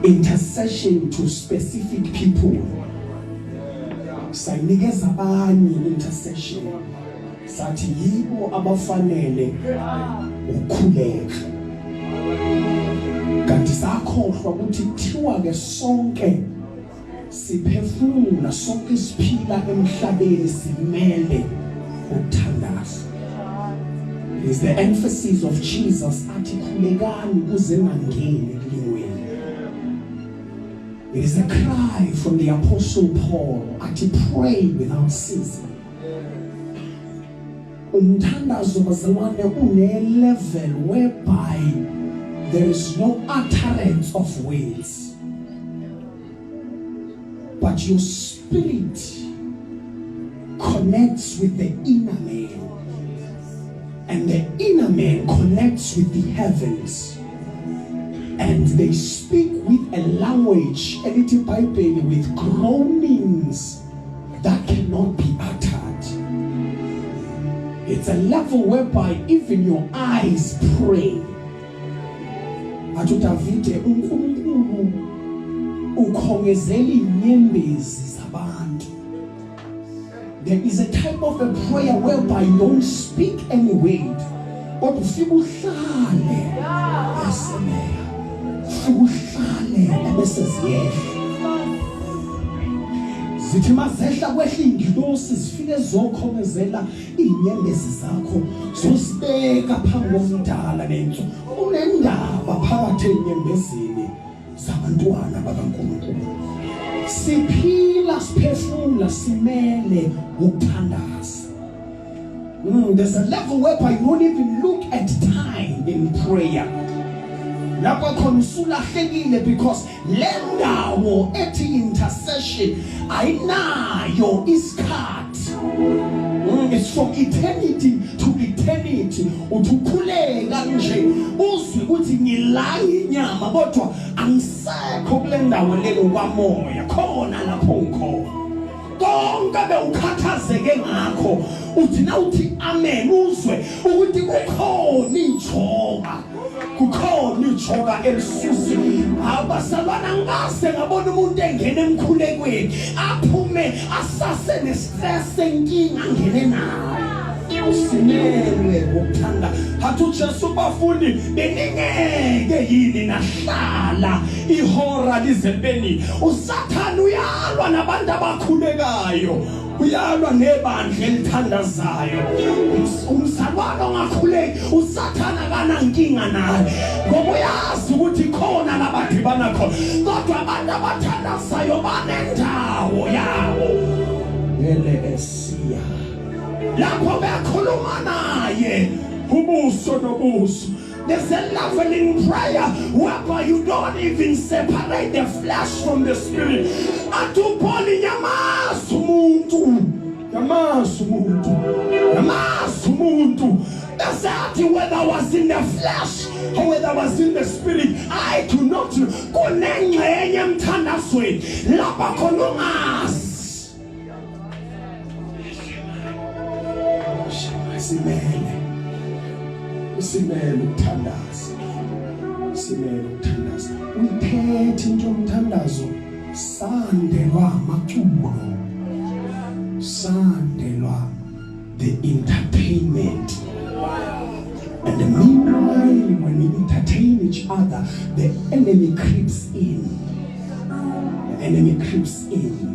Intercession to specific people. Sayinikeza abanye intercession. Sathi yibo abafanele ukukhuleka. Kanti sakhohlwa ukuthi kuthiwa ke sonke siphefumula sonke siphila emhlabeni simele ukuthandaza. Is the emphasis of Jesus athi khulekani kuze nangeni ekulingweni. It is a cry from the apostle Paul athi pray without ceasing. Umthandazo bazalwane une level whereby there is no utterance of words but your spirit connects with the inner man and the inner man connects with the heavens and they speak with a language elithi iBhayibheli with groanings that cannot be uttered. It's a level whereby even your eyes pray. Athi uDavide uNkulunkulu ukhongezela inyembezi zabantu. There is a type of a prayer whereby you don't speak any word. Kodwa ufike uhlale esemeya. Ufike uhlale ebese ziyehla. Zithi mazehla kwehla ingilosi zifike zokhomezela izinyembezi zakho zosibeka phambi komdala nensu. Unendaba phakathi enyembezini zabantwana bakaNkulunkulu. Siphila siphefumula simele ukuthandaza. There's a level whereby you don't even look at time in prayer. Lapho khona usulahlekile because le ndawo ethi intercession ayinayo isikhathi. It's from eternity to eternity. Uthi ukhuleka nje uzwe ukuthi ngila inyama kodwa angisekho kule ndawo le ngokwamoya khona lapho ngikhona. Konke bewukhathazeke ngakho uthi nawuthi amen uzwe ukuthi kukhona ijoka kukhona ijoka elisusi abasalwana ngase ngabona umuntu engena emkhulekweni aphume asase nestress enkinga angene nayo usimelwe ngokuthanda hathi uJesu bafundi beningeke yini nahlala ihora lize libeni uSathane uyalwa nabantu abakhulekayo uyalwa nebandla elithandazayo umzalwane ongakhuleki uSathane akanankinga naye ngoba uyazi ukuthi khona labadibana khona kodwa abantu abathandazayo banendawo yabo ele esiya lapho bekhuluma naye ubuso nobuso. There's a level in prayer whereby you don't even separate the flesh from the spirit. Athi uPaul nyamazi umuntu. Nyamazi umuntu. Nyamazi umuntu. Bese athi whether I was in the flesh or whether I was in the spirit, I do not know. Kunengxenye emthandazweni lapha khona ungazi. Simele. Simele ukuthandaza. Simele ukuthandaza. Uyiphethe into yomthandazo sandelwa amaculo. Sandelwa the entertainment. And the meanwhile, when we entertain each other, the enemy creeps in. The enemy creeps in.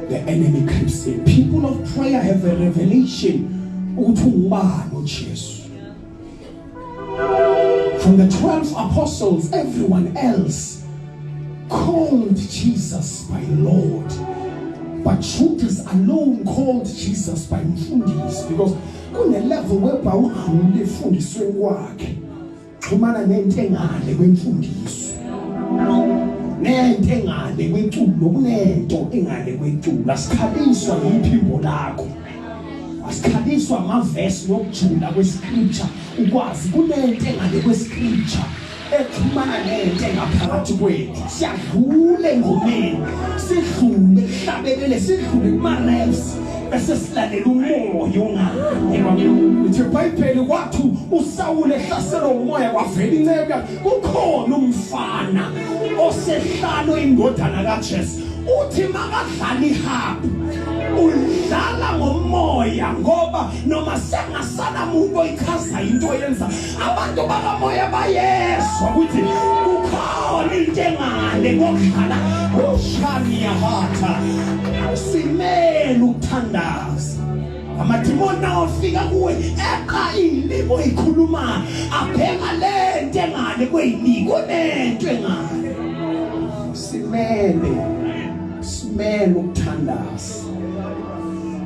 The enemy creeps in. People of prayer have a revelation ukuthi ungubani uJesu. From the 12 apostles, everyone else called Jesus by Lord. But Judas alone called Jesus by Mfundisi because kune level whereby udlule efundisweni kwakhe. Xhumana nento engale kwemfundiso. Nento engale kweculo kunento engale kweculo asikhaliswa yiphimbo lakho. Asikhaliswa amavesi nokujula kwescripture ukwazi kunento engale kwescripture exhumana nento engaphakathi kwethu siyadlula engomeni sidlule kuhlabelele sidlule kuma-raps. Bese silalela umoya ongale. Lithi iBhayibheli kwathi uSawule ehlaselwa umoya kwavela inceku yakhe. Kukhona umfana osehlalo indodana kaJesu. Uthi makadlala ihabhu udlala ngomoya ngoba noma sengasana muntu oyichaza into oyenza abantu bakamoya bayezwa ukuthi kukhona into engale kokudlala ushaniyahatha simele ukuthandaza amadimoni awafika kuwe eqa iy'limi oyikhulumayo abheka le nto engale kwey'limi kunento engale simele simele ukuthandaza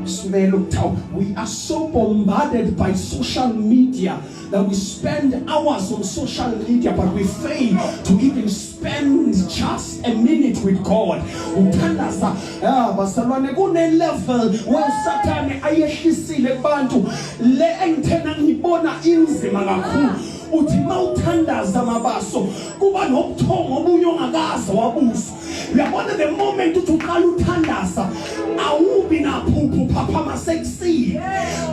simele ukuthawa we are so bombarded by social media that we spend hours on social media but we fail to even spend just a minute with God uthandaza ah bazalwane kune level where uSathane ayehlisile kubantu le engithena ngibona inzima kakhulu uthi mawuthandaza mabaso kuba nobuthongo obunye ongakaze wabuzwa uyabona the moment uthi uqala uthandaza awubi naphupho phaphama sekusile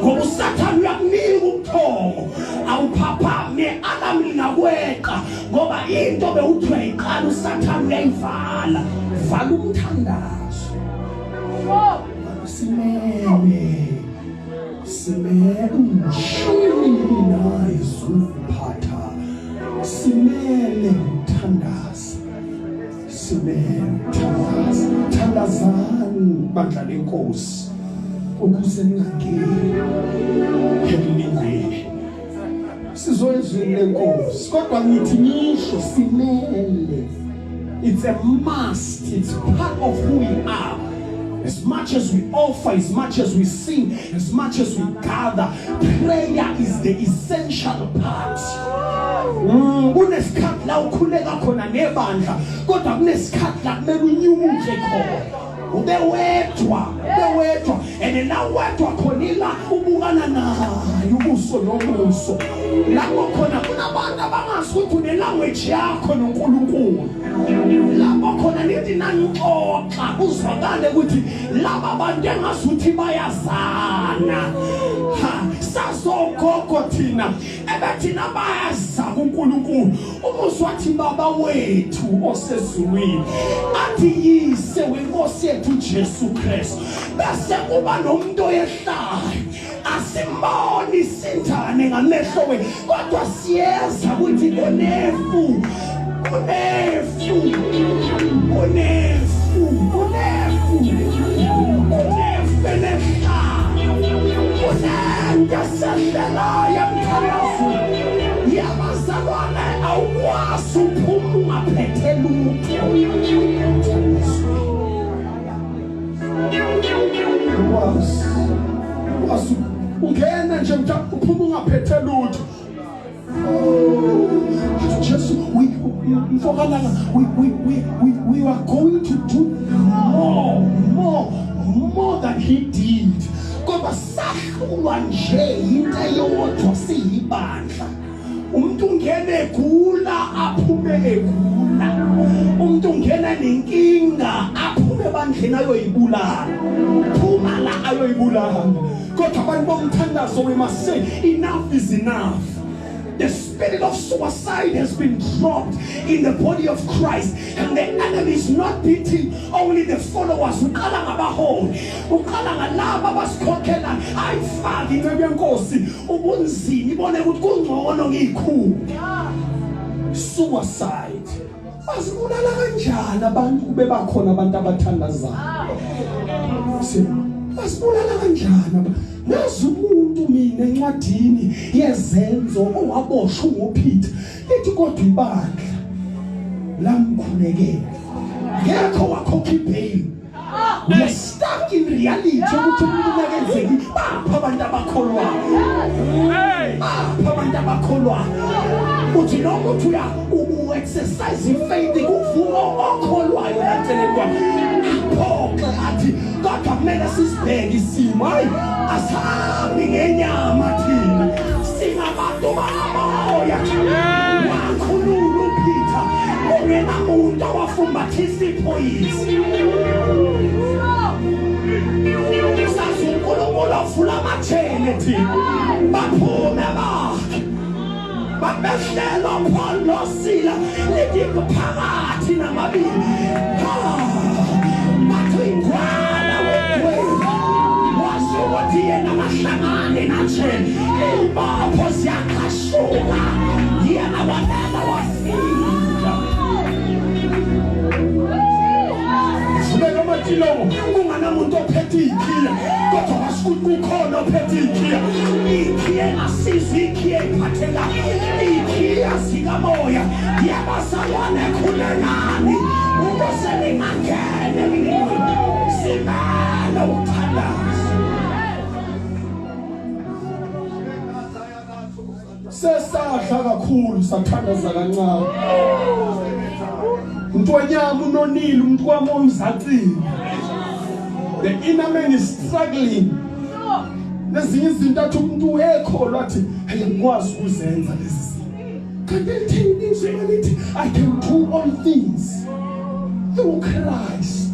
ngoba usathane uyakunika ubuthongo awuphaphame alarm lingakweqa ngoba into bewuthi uyayiqala usathane uyayivala vala umthandazo simele simele umshini naye zuphatha simele uthandaza simele uthandaza thandazani bandla lenkosi ukuze ningangeni ekulingweni sizoyezwini lenkosi kodwa ngithi ngisho simele it's a must it's part of who we are as much as we offer as much as we sing as much as we gather prayer is the essential part kunesikhathi la ukhuleka khona nebandla kodwa kunesikhathi la kumele unyuke khona ube wedwa ube wedwa and la wedwa khona ila ubukana naye ubuso nobuso lapho khona kunabantu abangazi ukuthi unelanguage yakho noNkulunkulu lapho khona nithi nanixoxa kuzwakale ukuthi laba bantu engazuthi bayazana ha sazogogo thina ebethina bayaza kuNkulunkulu umuzwa athi baba wethu osezulwini athi yise wenkosi yethu Jesu Kristu bese kuba nomuntu oyehlayo asimboni sinjani ngamehlo wethu kodwa siyeza ukuthi kunefu kunefu kunefu kunefu kunefu elehlayo kunento esehlelayo emthandazweni yabazalwane awukwazi uphuma ungaphethe lutho Ukwazi ukwazi ungena nje uphuma ungaphethe lutho Oh, Jesu we mfokalanga we we we we we are going to do more more more than he did kodwa sahlulwa nje into eyodwa siyibandla umuntu ungena egula aphume egula umuntu ungena nenkinga aphume ebandleni ayoyibulala phuma la ayoyibulala kodwa abantu bomthandazo we must say enough is enough The spirit of suicide has been dropped in the body of Christ and the enemy is not beating only the followers uqala ngabaholi uqala ngalaba abasikhokhela ayifaki into yenkosi ubunzima ibone ukuthi kungcono ngiyikhulu suicide bazibulala kanjani abantu kube bakhona abantu abathandazayo bazibulala kanjani nazi umuntu mina encwadini yezenzo owaboshwa nguPeter lithi kodwa ibandla lamkhulekela ngekho wakhokha ibail we are stuck in reality ukuthi umuntu nakenzeki bapha abantu abakholwayo bapha abantu abakholwayo uthi noma uthi uya u-exercise ifaith kuvuka okholwayo laceleni kwakho aphoxe athi kodwa kumele sisibheke isimo hayi asihambi ngenyama thina singabantu bakamoya wakhulula uPeter kungenamuntu owafumbathisa iphoyisa uNkulunkulu ovula amajele thina baphume bakhe babehlelwa Paul noSila lithi phakathi namabili bathi ingwala wegwebu washo ukuthi yena akahlangani najele iy'bopho ziyaqhashuka yena walala wasinda Vuleka amatilongo kunganamuntu ophethe ikhiya kodwa washo ukuthi kukhona ophethe ikhiya ikhiya engasizi ikhiya iphathekayo ikhiya zikamoya yabazalwane khulelani ukuze ningangene emlilweni simele ukuthandaza Sesadla kakhulu sathandaza kancane. Umuntu wenyama unonile, umuntu wamoya uzacile. The inner man is struggling. Nezinye izinto athi umuntu ekholwa athi hey ngikwazi ukuzenza lezi zinto. Kanti lithini izwi malithi I can do all things through Christ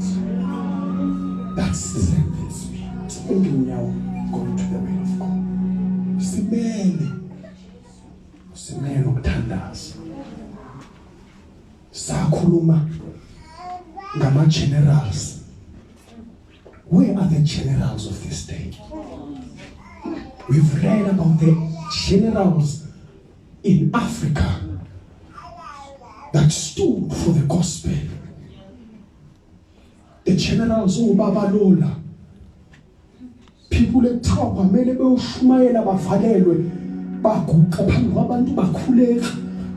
that strengthens me. Thinking now going to the will of God. Simele simele ukuthandaza. Sakhuluma ngama generals. Where are the generals of this day? We've read about the generals in Africa that stood for the gospel. The generals obabalola people ekuthiwa kwamele beyoshumayela bavalelwe baguqa phambi kwabantu bakhuleka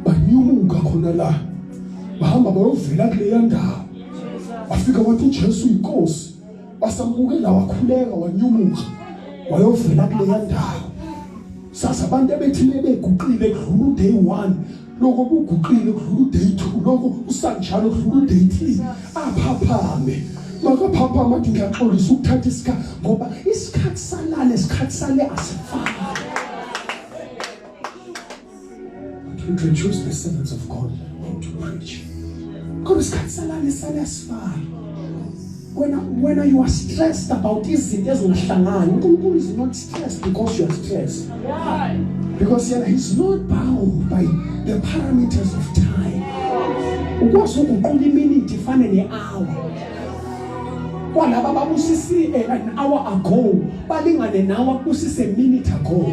banyumuka khona la bahamba bayovela kuleya ndawo bafika wathi uJesu uyinkosi basamukela wakhuleka wanyumuka wayovela kuleya ndawo sasa abantu ebethi bebeguqile kudlula uday 1 lokho kuguqile kudlula uday 2 lokho usanjalo kudlula uday 3 aphaphame makaphaphama athi ngiyaxolisa ukuthatha isikhathi ngoba isikhathi salale isikhathi sale asifani to introduce the servants of God to preach kodwa isikhathi salale sale asifani wena wena you are stressed about izinto ezingahlangani uNkulunkulu is not stressed because you are stressed because yena he's not bound by the parameters of time ukwazi ukuguqula iminute ifane ne-hour kwalaba babusisi eh, an hour ago balingane nawe akubusise a minute ago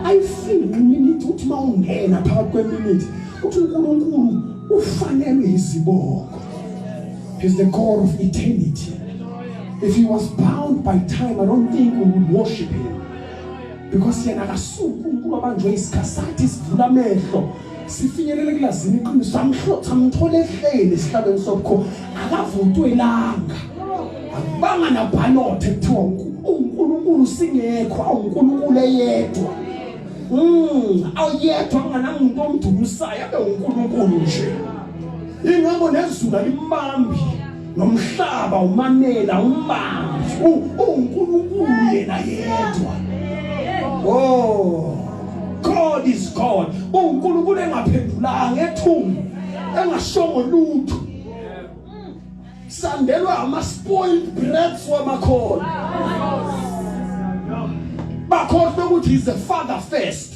ayifiki iminute uthi uma ungena phakathi kweminute uthi uNkulunkulu ufanelwe izibongo He's the God of eternity. If he was bound by time, I don't think we would worship him. Because yena akasuki uNkulunkulu abanjwe isikhathi sathi sivula amehlo sifinyelele kulazini iqiniso amhlotha amthole ehleli esihlalweni sobukhosi akavutwelanga akubanga nabhalothe kuthiwa uNkulunkulu singekho awuNkulunkulu eyedwa awuyedwa anganamuntu omdumisayo abe uNkulunkulu nje ingakho nezulu alimbambi nomhlaba umamela umbambi uNkulunkulu yena yedwa oh God is God uNkulunkulu engaphendulanga ethunga engashongo lutho sandelwa ama spoiled brats wamakholwa bakhohlwe ukuthi he's a father first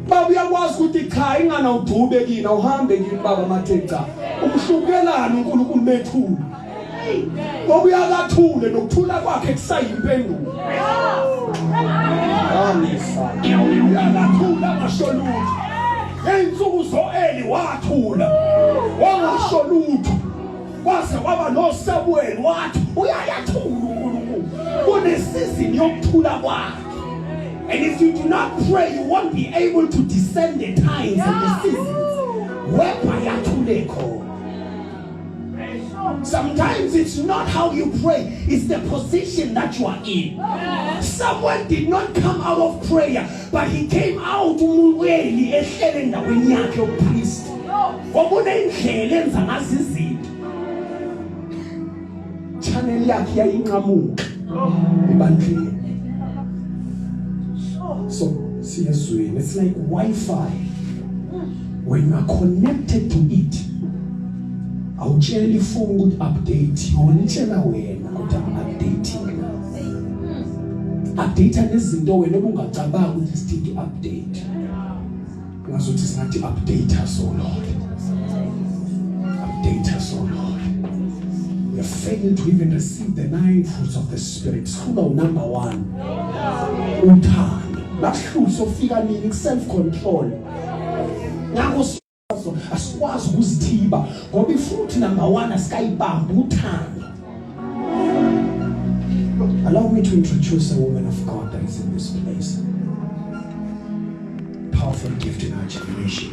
baba uyakwazi ukuthi cha ingana udube kini awuhambe kini baba mathe cha umhlukelana uNkulunkulu methule ngoba uyakathule nokuthula kwakhe kusayimpendulo uyakathula ngasho lutho ngey'nsuku zo-eli wathula wangasho lutho kwaze kwaba noSamuel wathi uyayathula uNkulunkulu kunesizini yokuthula kwakhe and if you do not pray you won't be able to discern the times and the seasons whereby yathule khona Sometimes it's not how you pray, it's the position that you are in. Someone did not come out of prayer, but he came out umweli ehlele endaweni yakhe yobupriest. Wabona indlela enza ngazo izinto. Channel yakhe yayinqamuka ebandleni. So siyezweni, it's like Wi-Fi. When you are connected to it, awutsheli ifoni ukuthi update, yona itshela wena ukuthi I'm updating now. Update nezinto wena obungacabanga ukuthi sidinga update. Ngazuthi singathi update us, O Lord. Update us, O Lord. We have failed to even receive the nine fruits of the Spirit. Sihlulwa number 1. Uthando. Lahlula sofika nini ku self control. Ngakho asikwazi ukuzithiba ngoba ifruit number 1 asikayibambi uthando. Allow me to introduce a woman of God that is in this place. Powerful gift in our generation.